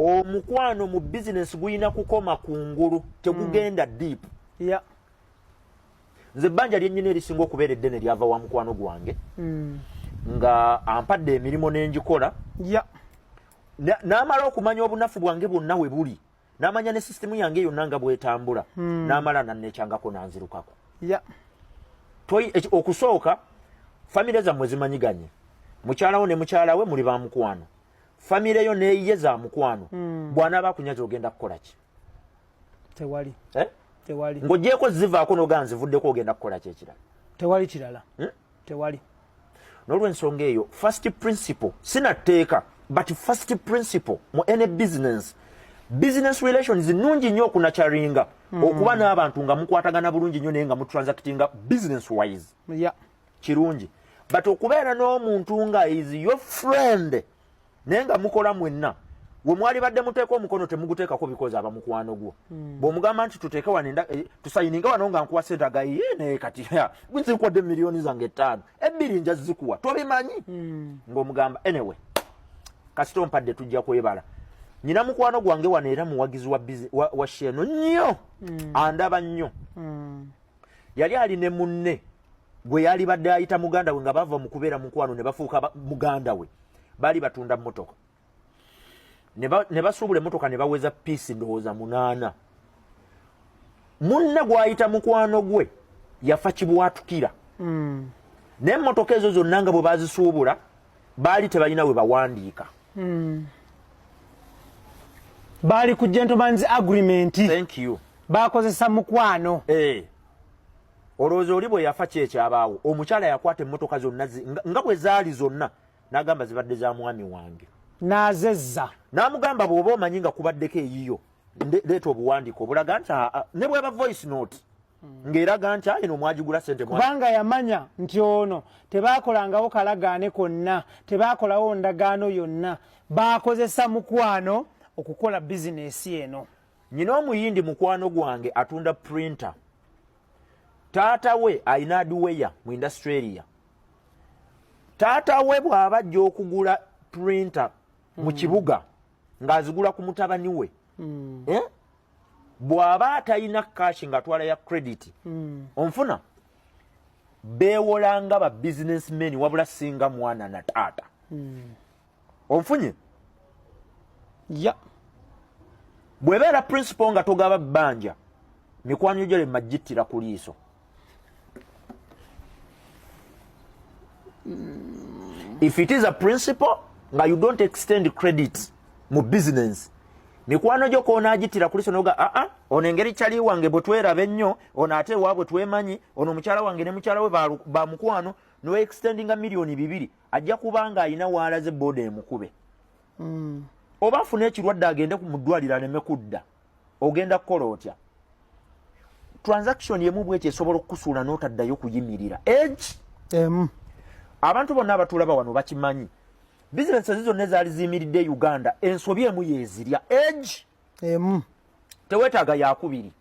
Omukwano mu bizinesi gulina kukoma ku ngulu, tegugenda deep. Nze ebbanja lyennyina erisinga okubeera eddene lyava wa mukwano gwange nga ampadde emirimu n'engikola. N'amala okumanya obunafu bwange bwonna we buli, n'amanya ne sisitemu yange yonna nga bwetambula, n'amala nannekyangako nanzirukako. Okusooka famire zammwe zimanyiganye, mukyala wo ne mukyala we muli ba mukwano, famire yo neyiye za mukwano. Bw'anaaba akunyaza ogenda kukola ki? Tewali. Eh? Tewali. Ng'ogyeko zivaako n'ogaa nzivuddeko, ogenda kukola ki ekirala? Tewali kirala. Tewali. N'olwensonga eyo, first principle, sinatteeka, but first principle mu any business relations, nungi nnyo okunurturinga okuba n'abantu nga mukwatagana bulungi nnyo, naye nga mutransactinga business wise. Kirungi, but okubeera n'omuntu nga is your friend naye nga mukola mwenna, we mwali badde muteeka omukono temuguteekako because aba mukwano gwo. Bw'omugamba nti tuteeke wano tusayininge wano nga nkuwa sente, agaye naye kati nzikwadde miliyoni zange 5, 2 nja zikuwa, tobimanyi. Ng'omugamba anyway, kasita ompadde tujja kwebala. Nyina mukwano gwange wano era muwagizi wa sheno nnyo, andaba nnyo. Yali ali ne munne gwe yali badde ayita muganda we, nga bava mu kubeera mukwano ne bafuuka muganda we. Baali batunda mmotoka ne basuubula emmotoka ne baweza piisi ndowooza 8. Munne gw'ayita mukwano gwe yafa kibwatukira, naye emmotoka ezo zonna nga bwe bazisuubula baali tebalina we bawandiika. Baali ku gentleman's agreement. Thank you. Bakozesa mukwano. Eh. Olowooza oli bwe yafa ki ekyabaawo? Omukyala yakwata emmotoka zonna nga bwe zaali zonna n'agamba zibadde za mwami wange. N'azezza. N'amugamba, bw'oba omanyi nga kubaddeko eyiyo, leeta obuwandiiko obulaga nti ne bweba voice note ng'eraga nti eno mwagigula sente Kubanga yamanya nti ono tebakolangawo kalagaane konna, tebakolawo ndagaano yonna, bakozesa mukwano okukola bizinesi eno. Nyina omuyindi mukwano gwange atunda printer. Taata we alina hardware mu industrial. Taata we bw'aba ajja okugula printer mu kibuga ng'azigula ku mutabani we. Eh? Bw'aba atalina cash ng'atwala ya credit. Onfuna, beewolanga ba businessmen, wabula singa mwana na taata. Onfunye? Ya. Bw'ebeera principle nga togaba bbanja, mikwano gyo lema gittira ku liiso. If it is a principle nga you don't extend credit mu business, mikwano gyo koonaagittira ku liiso noga aa ono engeri kyali wange bwe tweraba ennyo, ono ate ewaabwe twemanyi, ono mukyala wange ne mukyala we ba mukwano, noextendinga miliyoni 2, ajja kubanga alina waalaze booda emukube oba afune ekirwadde agende mu ddwaliro aleme kudda. Ogenda kukola otya? Transaction emu bweti esobola okukusuula n'otaddayo kuyimirira age. Emu. Abantu bonna abatulaba wano bakimanyi, bizinesi ezi zonna ezaali ziyimiridde e Uganda, ensobi emu yeezirya age. Emu. Teweetaaga yakubiri.